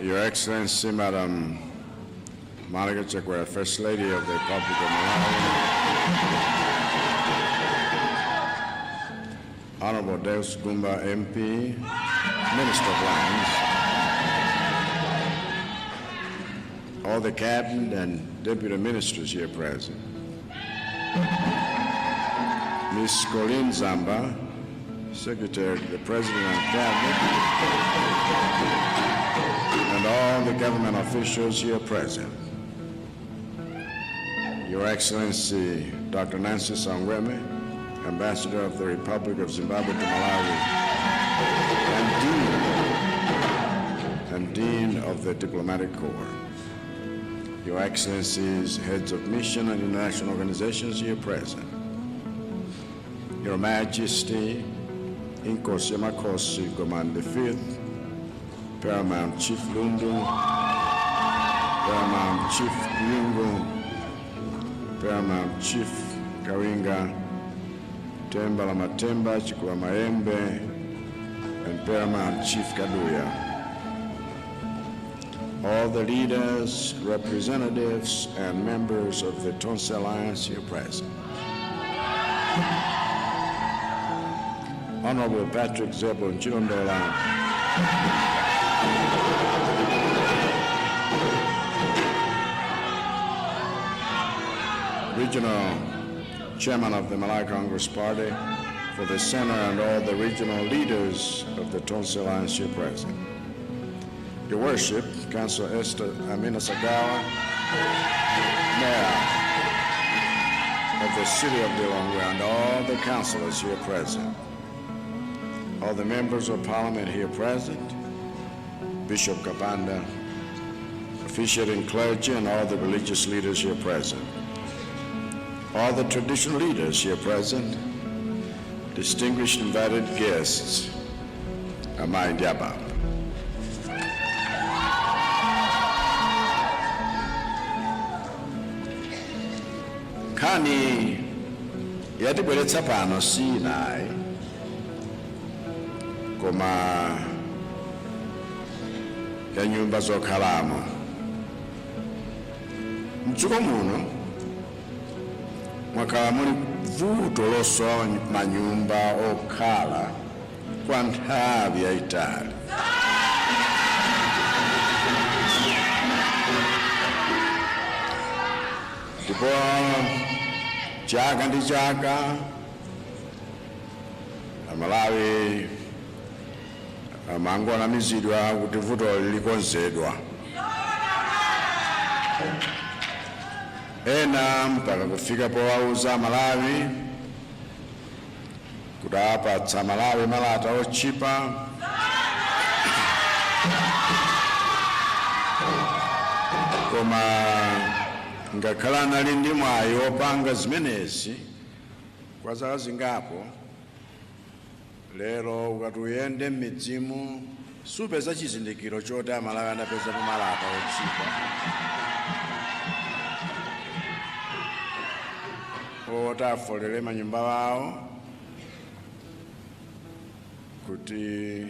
Your Excellency, Madam Monica Chakwera, First Lady of the Republic of Malawi, Honorable Deus Gumba, MP, Minister of Lands, all the cabinet and deputy ministers here present, Ms. Colleen Zamba, Secretary to the President and Cabinet, and all the government officials here present. Your Excellency, Dr. Nancy Saungweme, Ambassador of the Republic of Zimbabwe to Malawi, and Dean of the Diplomatic Corps. Your Excellencies, heads of mission and international organizations here present. Your Majesty, Inkosi ya Makosi Gomani V, Paramount Chief Lundu, Paramount Chief Kyungu, Paramount Chief Kawinga, Themba la Matemba, Chikulamayembe, and Paramount Chief Kaduya. All the leaders, representatives, and members of the Tonse Alliance here present. Honorable Patrick Zebron Chilondola, Regional Chairman of the Malawi Congress Party for the Center, and all the regional leaders of the Tonse Alliance here present. Your Worship, Councillor Esther Amina Sagawa, Mayor of the City of Lilongwe, and all the councillors here present. All the members of Parliament here present, Bishop Kapanda, officiating clergy, and all the religious leaders here present. All the traditional leaders here present, distinguished invited guests, Amayi ndi abambo. Nkhani yatibweretsa pano si inayi, koma ya nyumba zokhalamo mdziko muno. Mwakhala muli vuto losowa manyumba okhala kwa nthawi yayitali, ndipo chaka ndi chaka Amalawi amangonamizidwa kuti vuto likonzedwa, ena mpaka kufika powauza Amalawi kuti apatsa Amalawi malata otchipa, koma ngakhale anali ndi mwayi wopanga zimenezi kwa zaka zingapo, lero ukati uyende m'midzimu supeza chizindikiro choti Amalawi anapezapo malata otchipa oti afolere manyumba awo kuti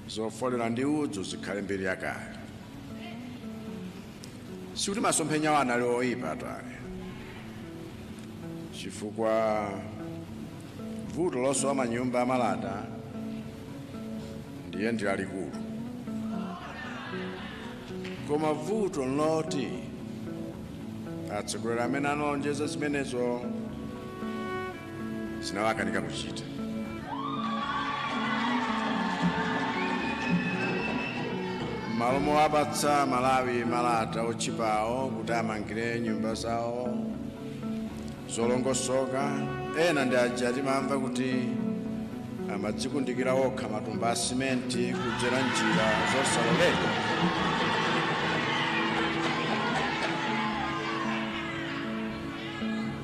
zofolera ndi udzu zikhale mbiri yakale. Sikuti masomphenyawo anali oyipa ayi, chifukwa vuto losowa manyumba amalata ndiye ndi lalikulu, koma vuto nloti atsogoleri amene analonjeza zimenezo zinawakanika kuchita. M'malo mowapatsa Malawi malata otchipawo kuti amangire nyumba zawo zolongosoka, ena ndi aja timamva kuti amadzikundikira okha matumba a simenti kudzera njira zosaloledwa,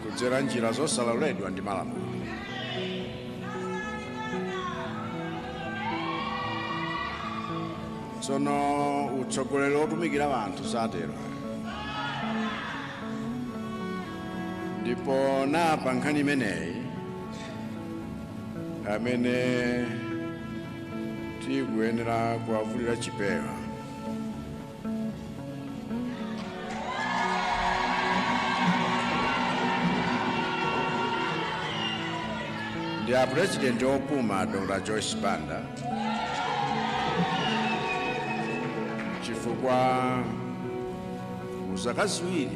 kudzera njira zosaloledwa ndi malamulo. Tsono utsogoleri otumikira anthu satero. Ndipo napa nkhani imeneyi, amene tikuyenera kuwavulira chipewa Ndi a President opuma, Dr. Joyce Banda, chifukwa mu zaka 2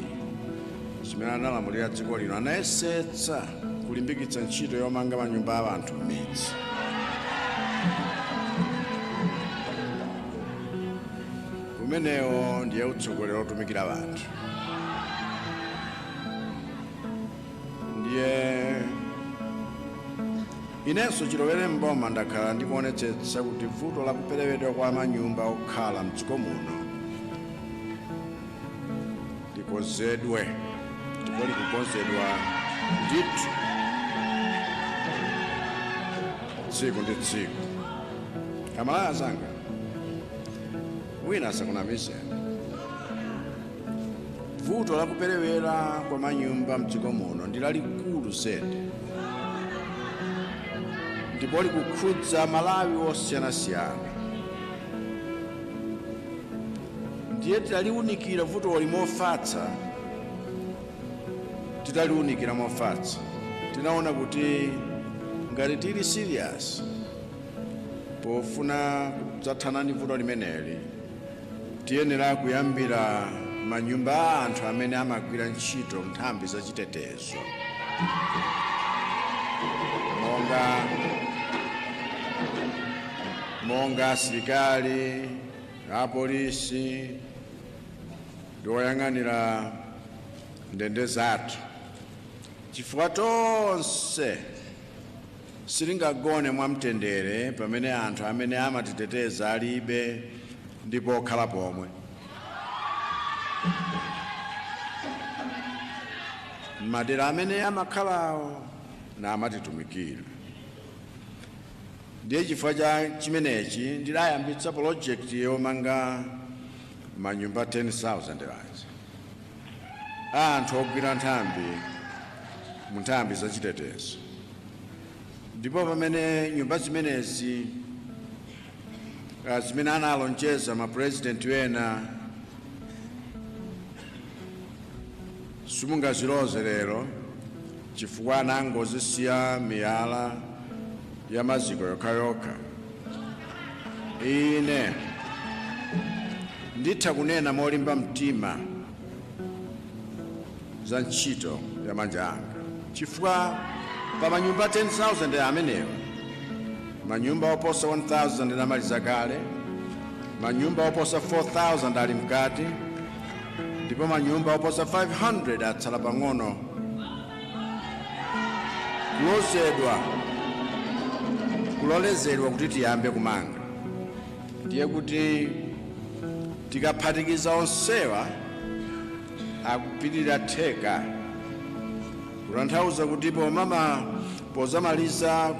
zimene analamulira dziko lino anayesetsa kulimbikitsa ntchito yomanga manyumba a anthu m'midzi. Umenewo ndiye utsogoleri otumikira anthu. Ndiye inenso chilowere mboma ndakhala ndikuonetsetsa kuti vuto la kuperewedwa kwa manyumba okhala mdziko muno likonzedwe, ndipo likukonzedwa ndithu tsiku ndi tsiku. Amalawi anzanga, wina asakunamizeni, vuto la kuperewera kwa manyumba mdziko muno ndi lalikulu zedi, ndipo likukhudza Malawi osiyanasiyana. Ndiye titaliunikira vutoli mofatsa, titaliunikira mofatsa, tinaona kuti ngati tili serious pofuna kudzathana ndi vuto limeneli, tiyenera kuyambira manyumba a anthu amene amagwira ntchito nthambi zachitetezo, monga asilikali, apolisi ndi oyang'anira ndende zathu, chifukwa tonse sitingagone mwamtendere pamene anthu amene amatiteteza alibe ndipo okhala pomwe. Madera amene amakhalawo na amatitumikira. Ndiye chifukwa cha chimenechi ndidayambitsa polojekiti yomanga manyumba 10,000 aja anthu ogwira nthambi mu nthambi zachitetezo. Ndipo pamene nyumba zimenezi zimene analonjeza mapurezidenti ena simungaziloze lero, chifukwa anangozisiya miyala ya maziko yokhayokha, ine nditha kunena molimba mtima za ntchito ya manja anga, chifukwa pa manyumba 10,000 amenewa, manyumba oposa 1,000 anamaliza kale, manyumba oposa 4,000 ali mkati, ndipo manyumba oposa 500 atsala pang'ono kulolezedwa kuti tiyambe kumanga. Ndiye kuti tikaphatikiza onsewa akupitirira theka, kutanthauza kuti pozamaliza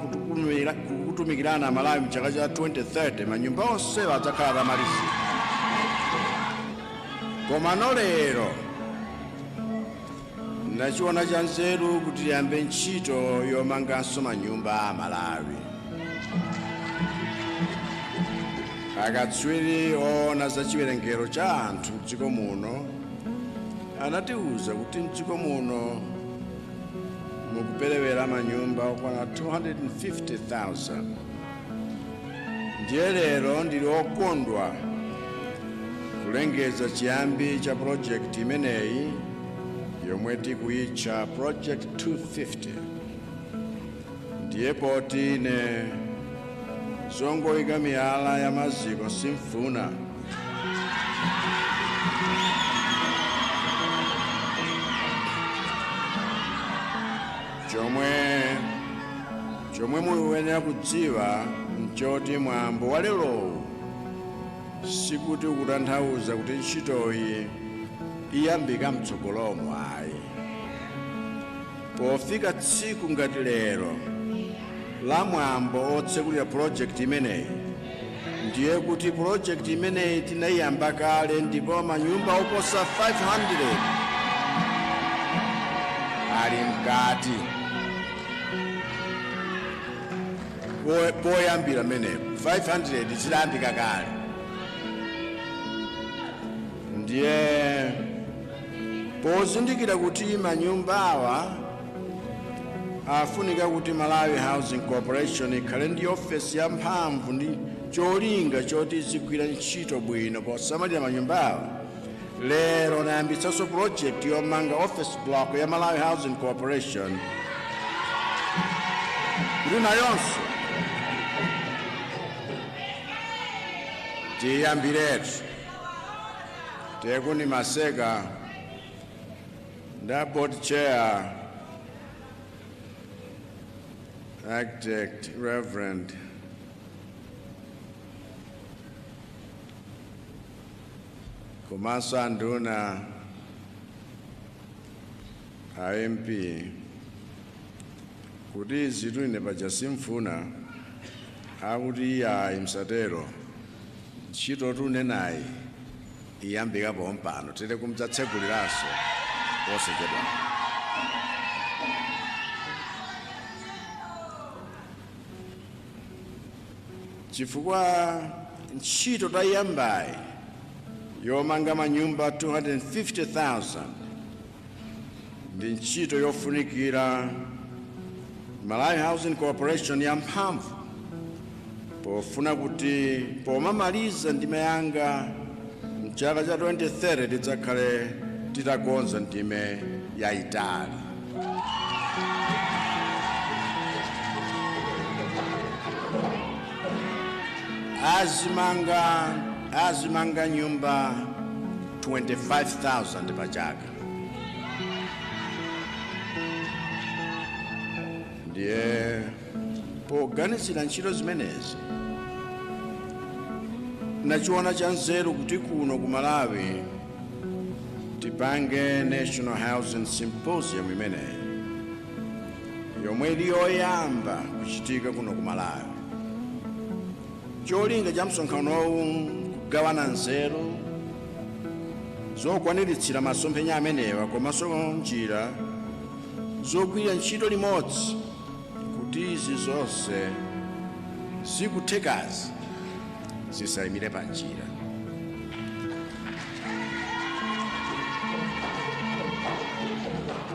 kutumikirana Malawi mchaka cha 2030, manyumba onsewa adzakhala atamalizika. Komano lero nachiona cha nzeru kuti tiyambe ntchito yomanganso manyumba a Malawi. Akatswiri oona za chiwerengero cha anthu mdziko muno anatiuza kuti mdziko muno mukuperewera manyumba okwana 250,000. Ndiye lero ndili okondwa kulengeza chiyambi cha project imeneyi yomwe tikuyitcha Project 250. Ndiye poti ine zongoyika miyala ya maziko simfuna, chomwe muyenera kudziwa nchoti mwambo wa lerowu sikuti ukutanthauza kuti ntchitoyi iyambika mtsogolomo, ayi. Pofika tsiku ngati lero la mwambo otsekulira project imeneyi, ndiye kuti project imeneyi tinayiyamba kale, ndipo manyumba oposa 500 ali mkati. Poyambira menepo 500 zidayambika kale. Ndiye pozindikira kuti manyumba awa Afunika kuti Malawi Housing Corporation ikhale ndi ofesi yamphamvu ndi cholinga choti izigwira ntchito bwino posamalira manyumbawo, lero nayambitsanso project yomanga office block ya Malawi Housing Corporation kuti nayonso tiyambiretu. Tekuni maseka nda board chair, Architect Reverend komanso anduna, a MP, kuti izitu ine paja simfuna akuti iyayi, msatero, ntchito tunenayi iyambika pompano, tili kumdzatseguliranso posachedwa. Chifukwa ntchito tayiyambayi yomanga manyumba 250,000 ndi ntchito yofunikira Malawi Housing Corporation yamphamvu, pofuna kuti pomamaliza ndime yanga mchaka cha 2030 tidzakhale titakonza ndime yayitali. Azimanga nyumba 25,000 pa chaka. Ndiye poganizira ntchito zimenezi, nachiona cha nzeru kuti kuno ku Malawi tipange National Housing Symposium imeneyi, yomwe ili yoyamba kuchitika kuno ku Malawi. Cholinga cha msonkhanowu kugawana nzeru zokwaniritsira masomphenya amenewa, komanso njira zogwirira ntchito limodzi kuti izi zonse zikuthekazi zisayimire pa njira.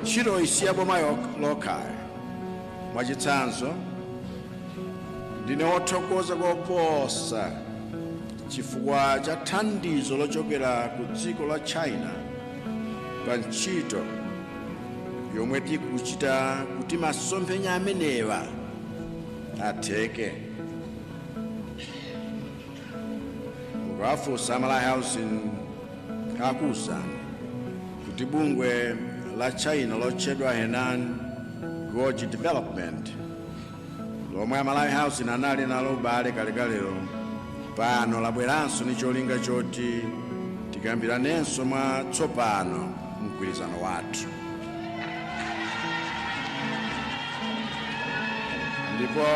Ntchito si ya boma lokha. Mwachitsanzo, ndine wothokoza koposa chifukwa cha thandizo lochokera ku dziko la China pa ntchito yomwe tikuchita kuti masomphenya amenewa atheke. Mukawafunsa Malawi Housing akuwuzani kuti bungwe la China lotchedwa Henan Gorge Development, lomwe Amalawi Housing anali nalo ubale kalekalero, pano labweranso ni cholinga choti tikambiranenso mwa tsopano mgwirizano wathu. Ndipo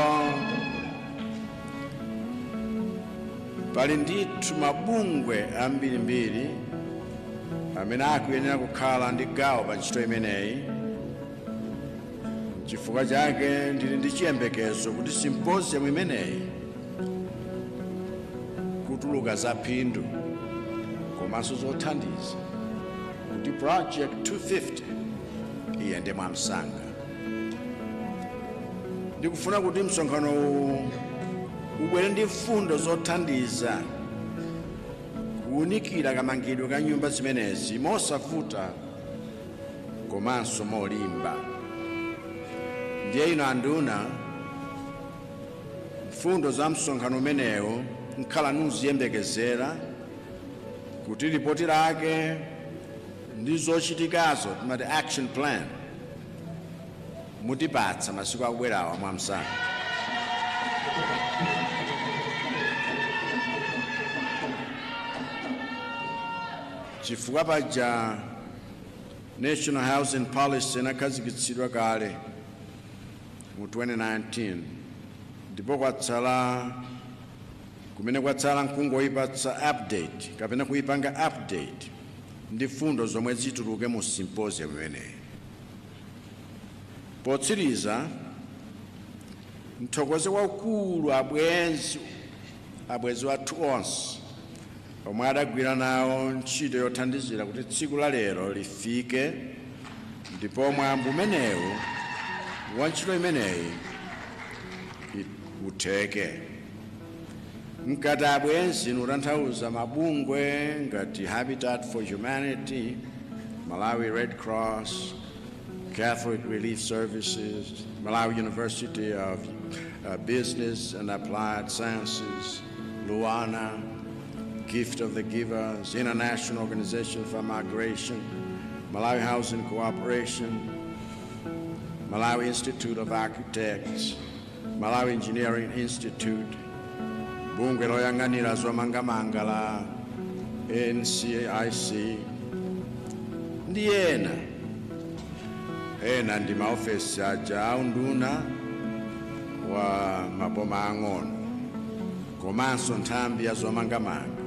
pali ndithu mabungwe ambirimbiri amene akuyenera kukhala ndi gawo pa ntchito imeneyi. Chifukwa chake ndili ndi chiyembekezo kuti symposium imeneyi kutuluka za phindu komanso zothandiza kuti Project 250 iyende mwamsanga. Ndikufuna kuti msonkhano uwu ubwere ndi mfundo zothandiza kuwunikira kamangidwe ka nyumba zimenezi mosavuta komanso molimba. Ndiye ino anduna, mfundo za msonkhano umenewu nkhala nuziyembekezera kuti ripoti lake ndi zochitikazo, timati action plan, mutipatsa masiku akubwerawa mwamsanga. Chifukwa paja National Housing Policy inakhazikitsidwa kale mu 2019, ndipo kwatsala kumene kwatsala nkungoyipatsa update kapena kuyipanga update ndi fundo zomwe zituluke mu symposium imeneyi. Potsiriza, nthokoze waukulu abwenzi athu onse omwe adagwira nawo ntchito yothandizira kuti tsiku la lero lifike, ndipo mwambo umenewu Wa ntchito imeneyi utheke. Mkati abwenzi nutanthauza mabungwe ngati Habitat for Humanity, Malawi Red Cross, Catholic Relief Services, Malawi University of Business and Applied Sciences, LUANAR, Gift of the Givers, International Organization for Migration, Malawi Housing Cooperation, Malawi Institute of Architects, Malawi Engineering Institute, bungwe loyang'anira zomangamanga la NCIC, ndi ena ena, ndi maofesi aja aunduna wa maboma ang'ono komanso nthambi ya zomangamanga,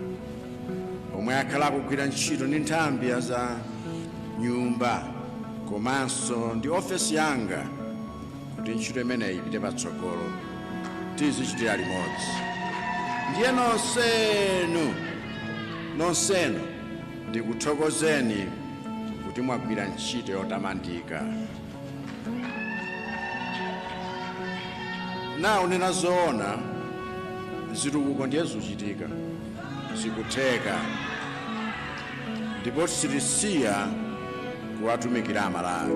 omwe akhala akugwira ntchito ndi nthambi ya za nyumba komanso ndi ofesi yanga kuti ntchito imeneyi ipite patsogolo, tizichitira limodzi. Ndiye nonsenu, nonsenu, ndikuthokozeni kuti mwagwira ntchito yotamandika. Naunena zoona, zitukuko ndiye zikuchitika, zikutheka, ndipo sitisiya kuwatumikira Amalawi.